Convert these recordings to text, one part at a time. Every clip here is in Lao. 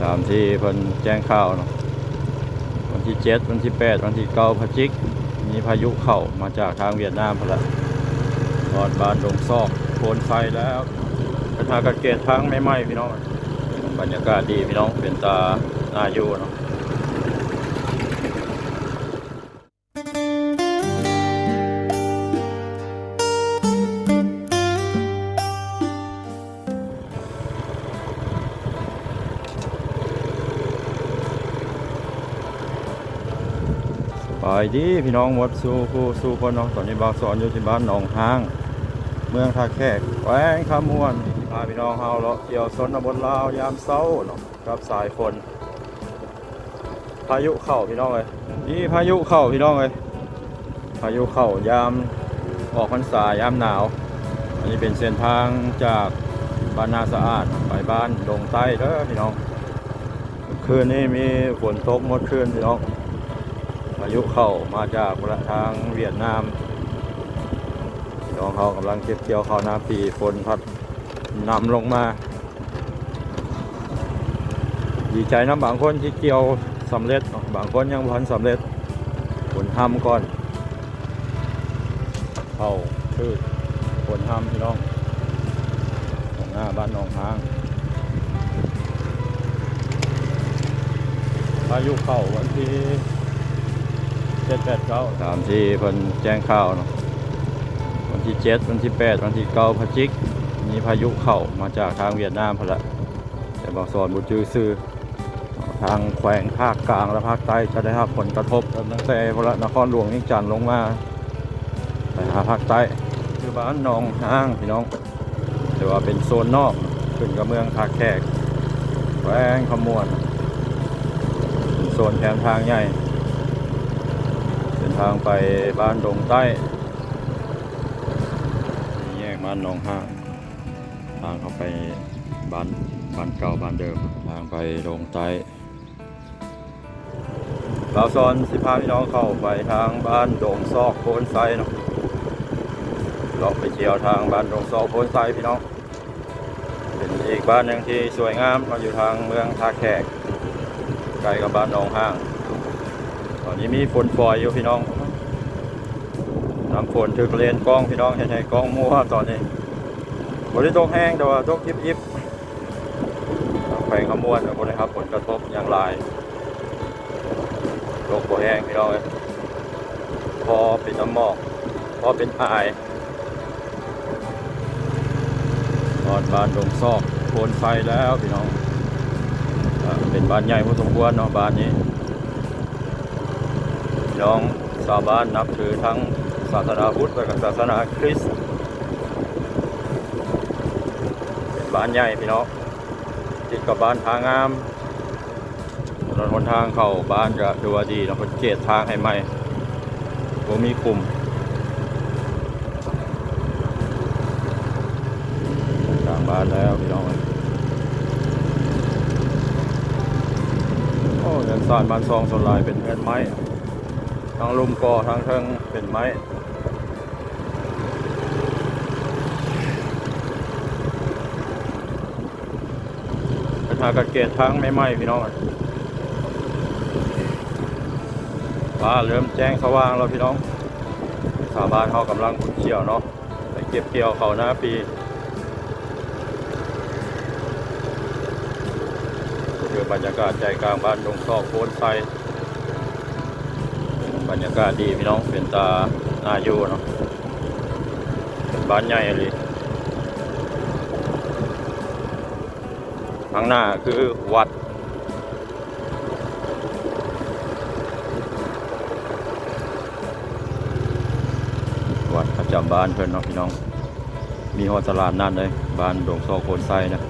ຕາມທີ່ເພິ່ນແຈ້ງຂ່າວເນາະ ວັນທີເຈັດ ວັນທີແປດ ວັນທີເກົ້າ ພະຈິກ ມີພາຍຸເຂົ້າມາຈາກທາງຫວຽດນາມພຸ້ນລະ ຮອດບ້ານດົງຊອກໂພນໄຊແລ້ວ. ເພິ່ນຫາກະເກດທາງໃໝ່ໆ ພີ່ນ້ອງ. ບັນຍາກາດດີພີ່ນ້ອງ ເປັນຕາໜ້າຢູ່ເນາະ. ສະບາຍດີພີ່ນ້ອງໝົດສູ່ຜູ້ສູ່ຄົນເນາະ. ຕອນນີ້ບ່າວສອນຢູ່ທີ່ບ້ານໜອງຮ້າງ ເມືອງທ່າແຂກ ແຂວງຄຳມ່ວນ ພາພີ່ນ້ອງເຮົາເລາະທ່ຽວຊົນນະບົດລາວຍາມເຊົ້າເນາະ ກັບສາຍຝົນ. ພາຍຸເຂົ້າພີ່ນ້ອງເອີຍ ນີ້ພາຍຸເຂົ້າພີ່ນ້ອງເອີຍ ພາຍຸເຂົ້າຍາມອອກພັນສາ ຍາມໜາວ. ອັນນີ້ເປັນເສັ້ນທາງຈາກບ້ານນາສະອາດໄປບ້ານດົງໃຕ້ເດີພີ່ນ້ອງ. ຄືນນີ້ມີຝົນຕົກໝົດຄືນພີ່ນ້ອງ ພາຍຸເຂົ້າມາຈາກທາງຫວຽດນາມ. ພີ່ນ້ອງເຮົາກຳລັງເກັບກ່ຽວເຂົ້ານາປີ ຝົນພັດນຳລົງມາ. ດີໃຈນຳບາງຄົນທີ່ກ່ຽວສຳເລັດເນາະ ບາງຄົນຍັງບໍ່ທັນສຳເລັດ ຝົນຮຳກ່ອນ. ເຂົ້າຄືຝົນຮຳພີ່ນ້ອງ ຂ້າງໜ້າບ້ານໜອງຮ້າງ. ພາຍຸເຂົ້າວັນທີເຈັດ ແປດ ເກົ້າ ຕາມທີ່ເພິ່ນແຈ້ງຂ່າວເນາະ ວັນທີເຈັດ ວັນທີແປດ ວັນທີເກົ້າ ພະຈິກ ມີພາຍຸເຂົ້າມາຈາກທາງຫວຽດນາມພຸ້ນລະ ແຕ່ບ່າວສອນບໍ່ຈື່ຊື່. ທາງແຂວງພາກກາງ ແລະ ພາກໃຕ້ຈະໄດ້ຮັບຜົນກະທົບ ເລີ່ມຕັ້ງແຕ່ພຸ້ນລະ ນະຄອນຫຼວງວຽງຈັນລົງມາ ໄປຫາພາກໃຕ້. ຢູ່ບ້ານໜອງຮ້າງພີ່ນ້ອງ ຖືວ່າເປັນໂຊນນອກ ຂຶ້ນກັບເມືອງທ່າແຂກ ແຂວງຄຳມ່ວນ ເປັນໂຊນແຄມທາງໃຫຍ່ ເສັ້ນທາງໄປບ້ານດົງໃຕ້ ແຍກບ້ານໜອງຮ້າງ ທາງເຂົ້າໄປບ້ານ ບ້ານເກົ່າບ້ານເດີມ ທາງໄປດົງໃຕ້. ບ່າວສອນຊິພາພີ່ນ້ອງເຂົ້າໄປທາງບ້ານດົງຊອກໂພນໄຊເນາະ ເລາະໄປທ່ຽວທາງບ້ານດົງຊອກໂພນໄຊພີ່ນ້ອງ. ເປັນອີກບ້ານໜຶ່ງທີ່ສວຍງາມເນາະ ຢູ່ທາງເມືອງທ່າແຂກ ໃກ້ກັບບ້ານໜອງຮ້າງ. ຕອນນີ້ມີຝົນຝອຍຢູ່ພີ່ນ້ອງ ນ້ຳຝົນຖືກເລນກ້ອງພີ່ນ້ອງ ເຮັດໃຫ້ກ້ອງມົວຕອນນີ້. ບໍ່ໄດ້ຕົກແຮງ ແຕ່ວ່າຕົກອິບໆ. ແຂວງຄຳມ່ວນກໍບໍ່ໄດ້ຮັບຜົນກະທົບຫຍັງຫຼາຍ ຕົກບໍ່ແຮງພີ່ນ້ອງເອີຍ ພໍເປັນນ້ຳໝອກ ພໍເປັນອາຍ. ຮອດບ້ານດົງຊອກໂພນໄຊແລ້ວພີ່ນ້ອງ ເປັນບ້ານໃຫຍ່ພໍສົມຄວນເນາະ ບ້ານນີ້. ພີ່ນ້ອງຊາວບ້ານນັບຖືທັງສາສະໜາພຸດ ແລະ ກະສາສະໜາຄຣິສ ເປັນບ້ານໃຫຍ່ພີ່ນ້ອງ ຕິດກັບບ້ານທ່າງາມ. ຖະໜົນຫົນທາງເຂົ້າບ້ານກະຖືວ່າດີເນາະ ເພິ່ນເກດທາງໃຫ້ໃໝ່ ບໍ່ມີຂຸມ. ກາງບ້ານແລ້ວພີ່ນ້ອງເອີຍ ໂອ້ ເຮືອນຊານບ້ານຊ່ອງສ່ວນຫຼາຍເປັນເຮືອນໄມ້ ທັງລຸ່ມກໍທັງເທິງເປັນໄມ້. ເພິ່ນຫາກະເກດທາງໃໝ່ໆ ພີ່ນ້ອງ ຟ້າເລີ່ມແຈ້ງສະຫວ່າງແລ້ວພີ່ນ້ອງ. ຊາວບ້ານເຮົາກຳລັງຂຸດຂ້ຽວເນາະ ໄປເກັບກ່ຽວເຂົ້ານາປີ. ຄືບັນຍາກາດໃຈກາງບ້ານດົງຊອກໂພນໄຊ ບັນຍາກາດດີພີ່ນ້ອງ ເປັນຕາໜ້າຢູ່ເນາະ ເປັນບ້ານໃຫຍ່ອີ່ຫຼີ. ທາງໜ້າຄືວັດ ວັດປະຈຳບ້ານເພິ່ນເນາະພີ່ນ້ອງ. ມີຮອດຕະຫຼາດນັດເດ້ ບ້ານດົງຊອກໂພນໄຊນະ ຕ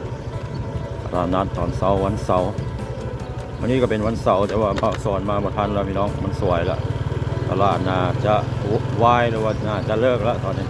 ະຫຼາດນັດຕອນເຊົ້າວັນເສົາ. ມື້ນີ້ກໍເປັນວັນເສົາ ແຕ່ວ່າບ່າວສອນມາບໍ່ທັນແລ້ວພີ່ນ້ອງ ມັນສວາຍລະ ຕະຫຼາດໜ້າຈະວາຍ ຫຼືວ່າໜ້າຈະເລີກລະຕອນນີ້.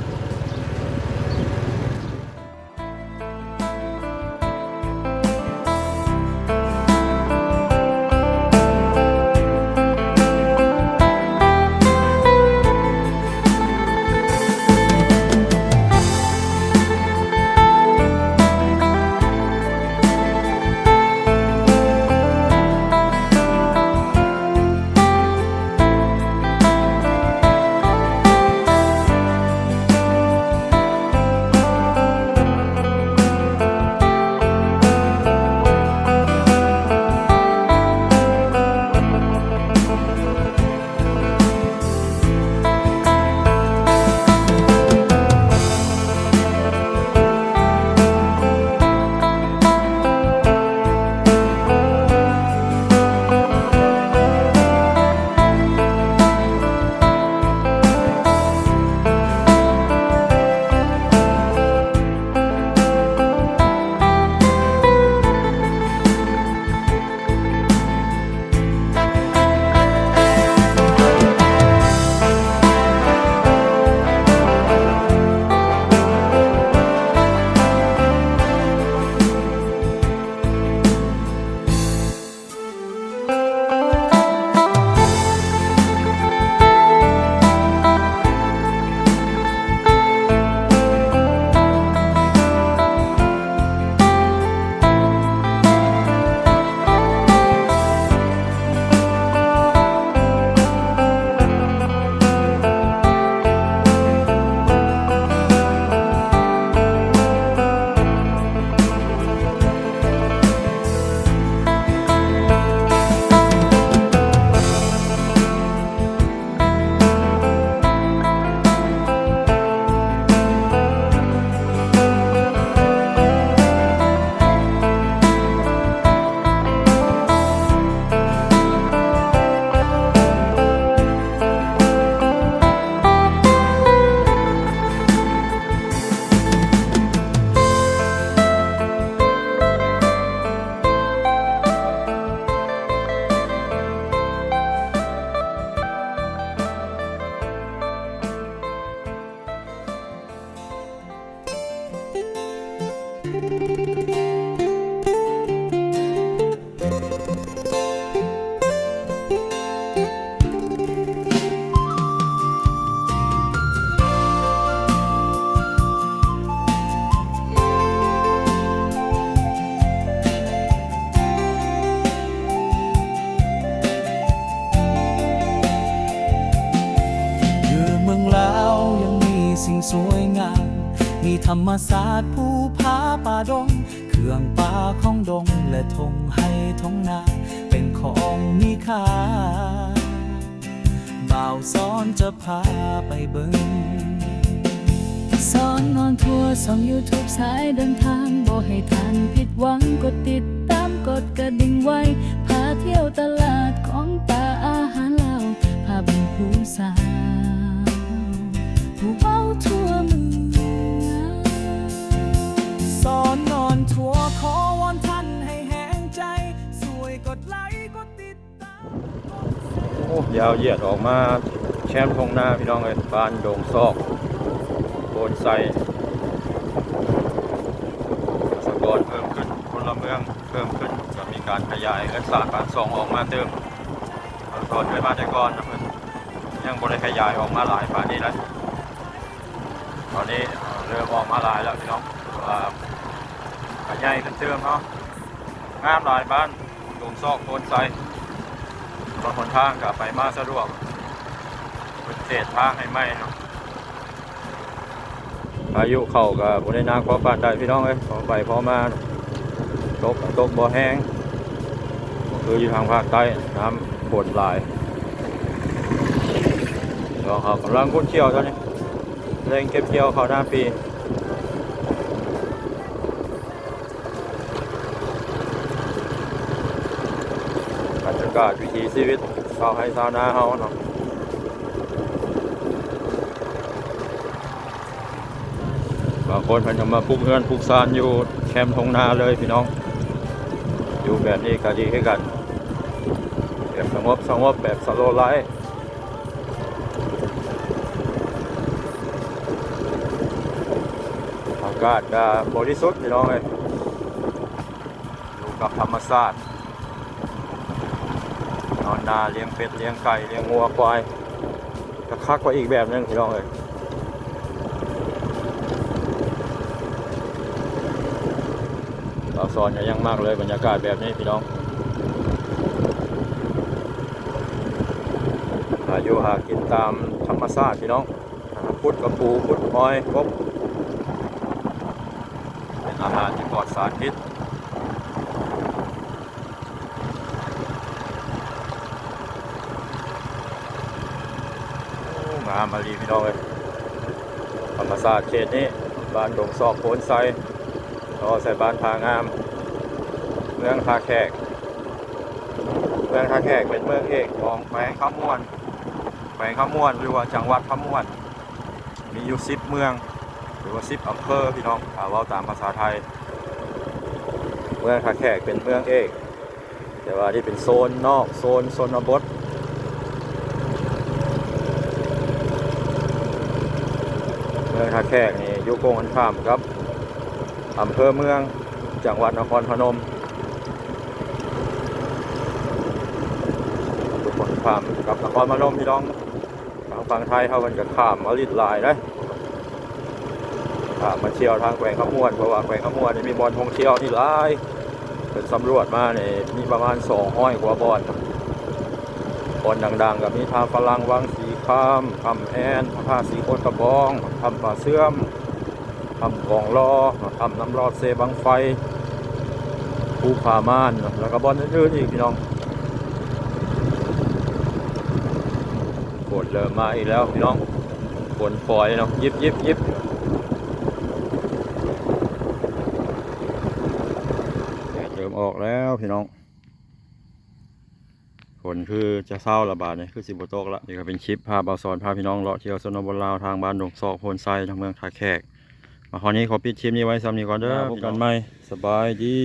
ມີທຳມະຊາດພູຜາປ່າດົງ ເຄື່ອງປ່າຂອງດົງ ແລະທົ່ງໄຮ່ທົ່ງນາ ເປັນຂອງມີຄ່າ. ບ່າວສອນຈະພາໄປເບິ່ງ. ສອນອອນທົວ ຊ່ອງຢູທູບສາຍເດີນທາງ ບໍ່ໃຫ້ທ່ານຜິດຫວັງ ກົດຕິດຕາມ ກົດກະດິ່ງໄວ້ ພາທ່ຽວຕະຫຼາດຂອງປ່າອາຫານລາວ ພາເບິ່ງຜູ້ສາວ ຜູ້ເວົ້າທົ່ວເມືອງ. ສອນອອນທົວ ຂໍວອນທ່ານໃຫ້ແຮງໃຈ ຊ່ວຍກົດໄລ ກົດຕິດຕາມ. ໂອ້ ດຽວຢຽດອອກມາແຄມທົ່ງນາ ພີ່ນ້ອງເອີຍ, ບ້ານດົງຊອກ ໂພນໄຊ. ປະຊາກອນເພີ່ມຂຶ້ນ, ພົນລະເມືອງເພີ່ມຂຶ້ນ, ຈະມີການຂະຫຍາຍເຮືອນຊານບ້ານຊ່ອງອອກມາຕື່ມ. ຕອນເຄີຍມາແຕ່ກ່ອນນະ ເພິ່ນຍັງບໍ່ໄດ້ຂະຫຍາຍອອກມາຫຼາຍປານນີ້ນະ. ຕອນນີ້ເລີ່ມອອກມາຫຼາຍແລ້ວ ພີ່ນ້ອງ, ເພາະວ່າຂະຫຍາຍຂຶ້ນຕື່ມເນາະ. ງາມຫຼາຍ ບ້ານດົງຊອກໂພນໄຊ, ຖະໜົນຫົນທາງກໍໄປມາສະດວກ, ເພິ່ນເສດທາງໃຫ້ໃໝ່ເນາະ. ພາຍຸເຂົ້າກໍບໍ່ໄດ້ໜັກພໍປານໃດ ພີ່ນ້ອງເອີຍ, ພໍໄປພໍມາ. ຕົກກໍຕົກບໍ່ແຮງ ບໍ່ຄືຢູ່ທາງພາກໃຕ້, ນ້ຳຝົນຫຼາຍ. ດຽວເຂົາກຳລັງຂຸດຂ້ຽວຕອນນີ້, ເລັ່ງເກັບກ່ຽວເຂົ້ານາປີ. ບັນຍາກາດວິຖີຊີວິດຊາວໄຮ່ຊາວນາເຮົາເນາະ, ບາງຄົນເພິ່ນກໍມາປຸກເຮືອນປຸກຊານຢູ່ແຄມທົ່ງນາເລີຍ ພີ່ນ້ອງ. ຢູ່ແບບນີ້ກໍດີຄືກັນ, ແບບສະຫງົບສະຫງົບ ແບບສະໂລໄລຟ໌. ອາກາດກໍບໍລິສຸດ ພີ່ນ້ອງເອີຍ, ຢູ່ກັບທຳມະຊາດ, ນອນນາ, ລ້ຽງເປັດ, ລ້ຽງໄກ່, ລ້ຽງງົວຄວາຍ, ກໍຄັກໄປອີກແບບໜຶ່ງ ພີ່ນ້ອງເອີຍ. ບ່າວສອນກໍຍັງມັກເລີຍ ບັນຍາກາດແບບນີ້ ພີ່ນ້ອງ. ຫາຢູ່ຫາກິນຕາມທຳມະຊາດ ພີ່ນ້ອງ. ຂຸດກະປູ, ຂຸດຫອຍ, ກົບ, ເປັນອາຫານທີ່ປອດສານພິດ. ໂອ້ ງາມອີ່ຫຼີ ພີ່ນ້ອງເອີຍ, ທຳມະຊາດເຂດນີ້. ບ້ານດົງຊອກໂພນໄຊ ຕໍ່ໃສ່ບ້ານທ່າງາມ, ເມືອງທ່າແຂກ. ເມືອງທ່າແຂກເປັນເມືອງເອກຂອງແຂວງຄຳມ່ວນ. ແຂວງຄຳມ່ວນ ຫຼືວ່າຈັງຫວັດຄຳມ່ວນ ມີຢູ່ສິບເມືອງ ຫຼືວ່າສິບອຳເພີ ພີ່ນ້ອງ, ຖ້າເວົ້າຕາມພາສາໄທ. ເມືອງທ່າແຂກເປັນເມືອງເອກ, ແຕ່ວ່າທີ່ເປັນໂຊນນອກ, ໂຊນຊົນນະບົດ. ເມືອງທ່າແຂກນີ້ຢູ່ກົງກັນຂ້າມກັບອຳເພີເມືອງ ຈັງຫວັດນະຄອນພະນົມ, ຢູ່ກົງກັນຂ້າມກັບນະຄອນພະນົມ ພີ່ນ້ອງ. ທາງຝັ່ງໄທເຮົາເພິ່ນກໍຂ້າມມາຫຼິ້ນຫຼາຍເດ້, ຂ້າມມາທ່ຽວທາງແຂວງຄຳມ່ວນ, ເພາະວ່າແຂວງຄຳມ່ວນນີ້ມີບ່ອນທ່ອງທ່ຽວນີ້ຫຼາຍ. ເພິ່ນສຳຫຼວດມານີ້ມີປະມານສອງຮ້ອຍກວ່າບ່ອນ. ບ່ອນດັງໆກໍມີທ່າຝຣັ່ງ, ວັງສີຄຳ, ຖ້ຳແອນ, ພະທາດສີໂຄດຕະບອງ, ຖ້ຳປາເຊື່ອມ, ຖ້ຳກອງລໍ, ຖ້ຳນ້ຳລອດເຊບັ້ງໄຟ, ພູຜາມ່ານ, ແລ້ວກໍບ່ອນອື່ນໆອີກ ພີ່ນ້ອງ. ຝົນເລີ່ມມາອີກແລ້ວ ພີ່ນ້ອງ, ຝົນຝອຍເນາະ, ຢິບໆໆ. ແດດເລີ່ມອອກແລ້ວ ພີ່ນ້ອງ. ຝົນຄືຈະເຊົາລະບາດນີ້, ຄືຊິບໍ່ຕົກລະ. ນີ້ກໍເປັນຄລິບພາບ່າວສອນພາພີ່ນ້ອງເລາະທ່ຽວຊົນນະບົດລາວ ທາງບ້ານດົງຊອກໂພນໄຊ ທາງເມືອງທ່າແຂກ. ມາຮອດນີ້ຂໍປິດຄລິບນີ້ໄວ້ສ່ຳນີ້ກ່ອນເດີ. ພົບກັນໃໝ່. ສະບາຍດີ.